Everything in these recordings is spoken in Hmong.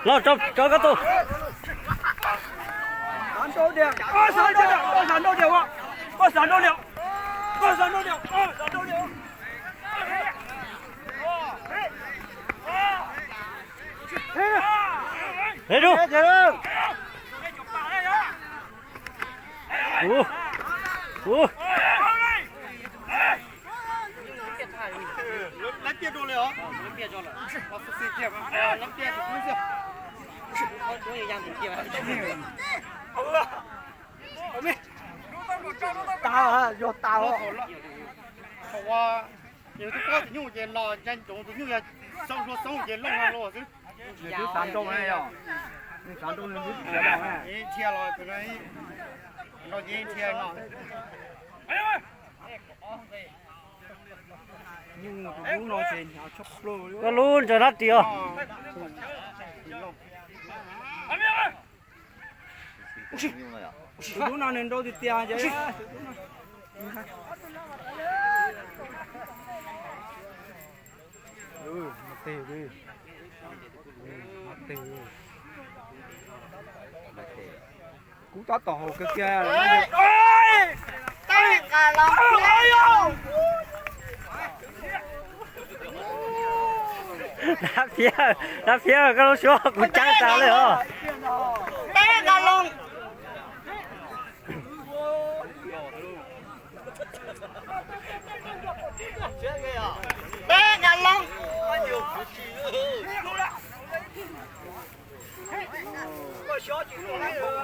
Los rau, rau koj tus. Ê, rau. Ua, ua. Lab tiaj rau li os. Lab tiaj rau lub tiaj. Tag, yog tag os. Yog tus pob tus nyuj ces los ntsia ntsoov tus nyuj, yog xoo hlua xoob ces looj hlua xwb. Nws twb xav nrau na yog, nws xav nrau nws twb nrhiav los, nrhiav los tus no, nrau ces nrhiav no. Nyuj tus lub no ces hnyav tshaj plaws li. Koj lub ntsaws dab tsi os? Tus lub no nws nrau tiag tiag ces. Kub tab tom haus kawg kiag. Dab phiab, dab phiab koj lub suab kuv ceeb tas li os.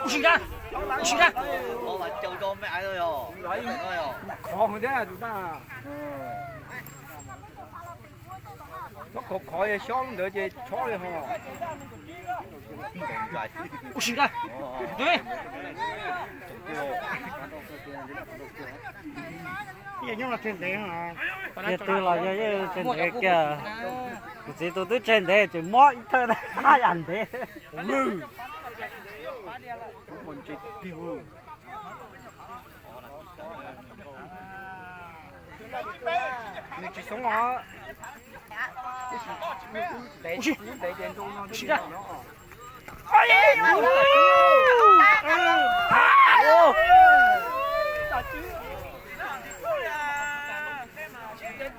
Ua si da, ua si da. Khov thiab tus tag. Txhob khov khov, xyob ntawd ces chob li ho. Ua si da. Yog twg los yog yeej tseg ntev kiag. Kuv txiv tus twb tseg ntev tseem mob ib thawj haj yam ntev. Nws tsis xoob os. Nws tsis ntev ces nrau no.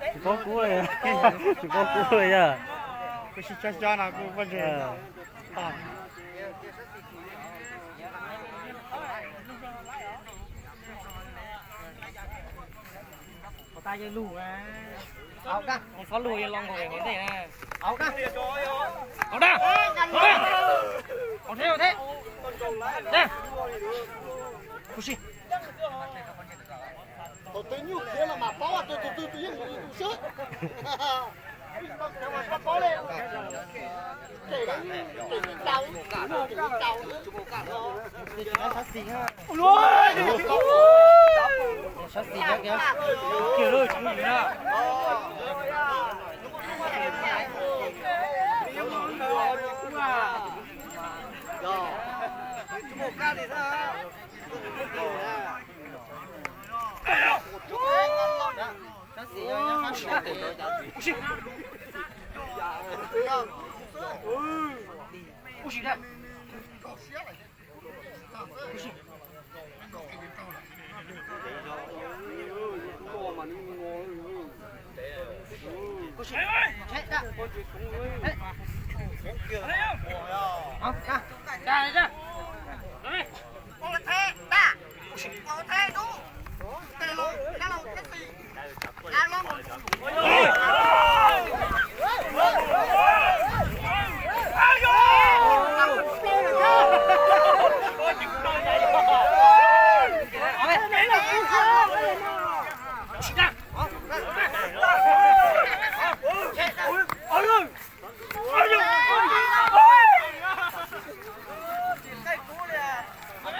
Tsis paub kub li, tsis paub kub li yog. Kuv sib cog cog no kuv poj ntseeg. Xob lug los nkaus ntej na. Ua da, ua da, ua da, ua da. Tus twg nyuj khiav los mas paub, tus twg twg yeej mus li tus xwb.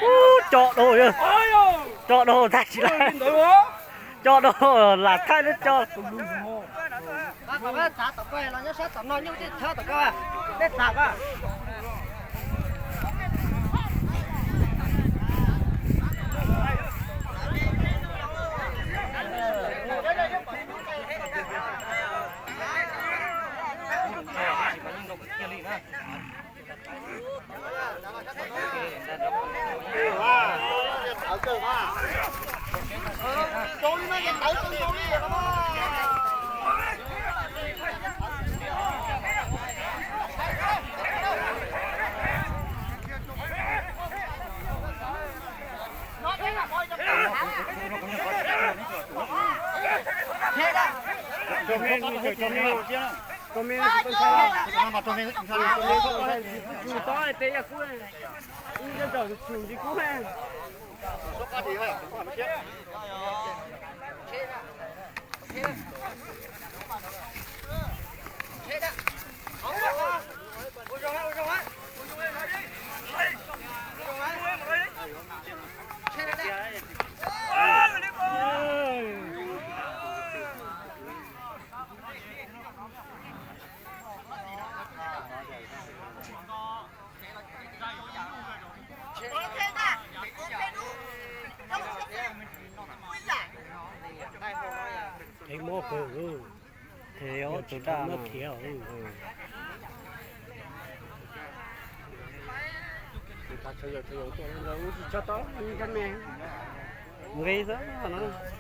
Ub, co dau, co dau tag tsis lawm. Co dau lam thaij lub co. Muab kawg, es tus daj muab khiav. Nqi xwb no.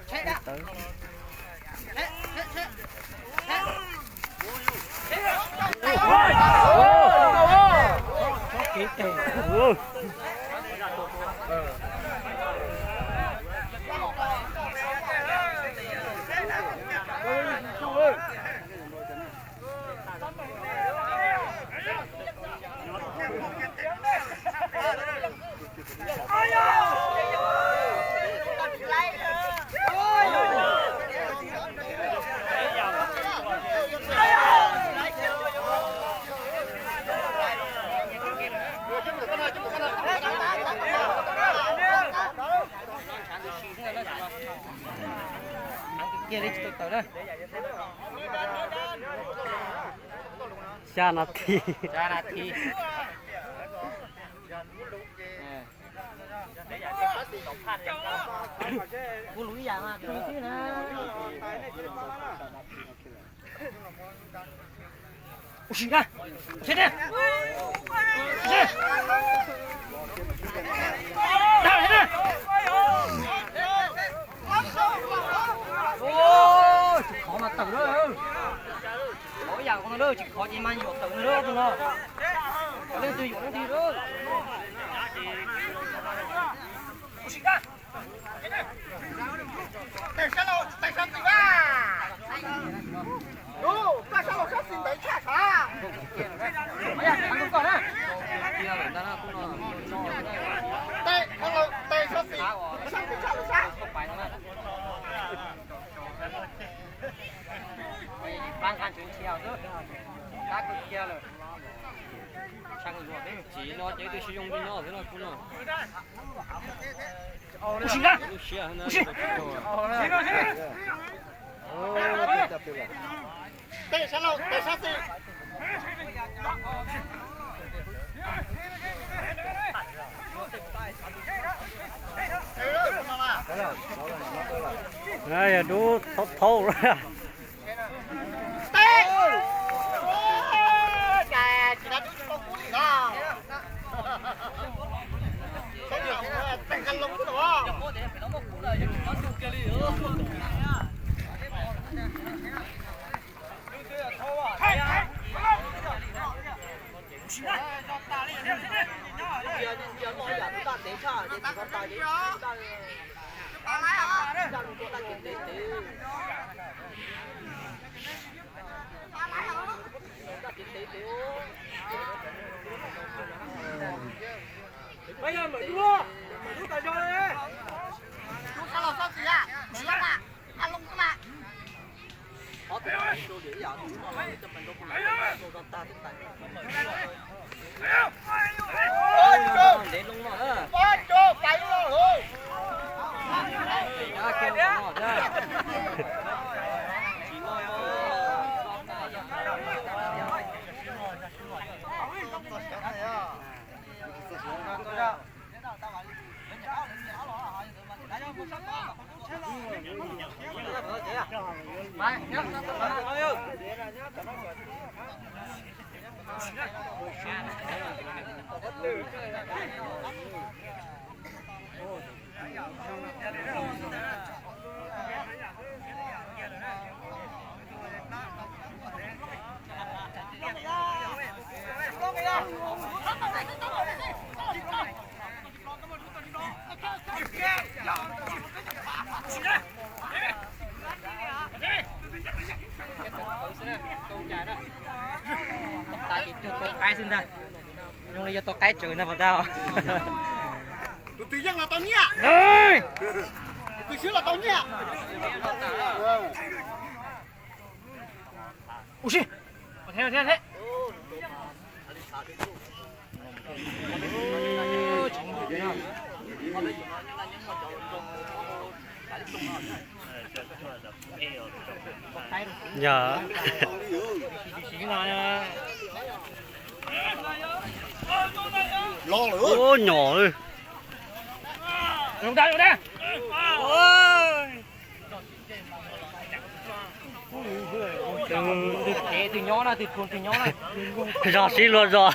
Xya nas this. Tsis khov mas tawm lawm. Khov ib yam no lawm, tsis khov ces mas yuam tawm no lawm tus no. Leej twg yuam leej twg lawm. Tes sab laug tes sab xis na. Tus koj sab laug sab xis ntawd tshaj sav. Tes sab laug tes sab xis sab xis tshaj lawm sab. Tsis no ces twb sib zoo li no xwb no kuv no. Lub siab na. Tes sab laug tes sab xis. Yog dub thaub thaub lawm. Ntev loo no na. Qaib xwb ntag. Zoo li yuav tau qaib tsawv ntag puas tau? Tus twg yeej los tau nyiaj. Tus twg swb los tau nyiaj. Ua si. Yog. Ub, nyom. Zog sib luag zog.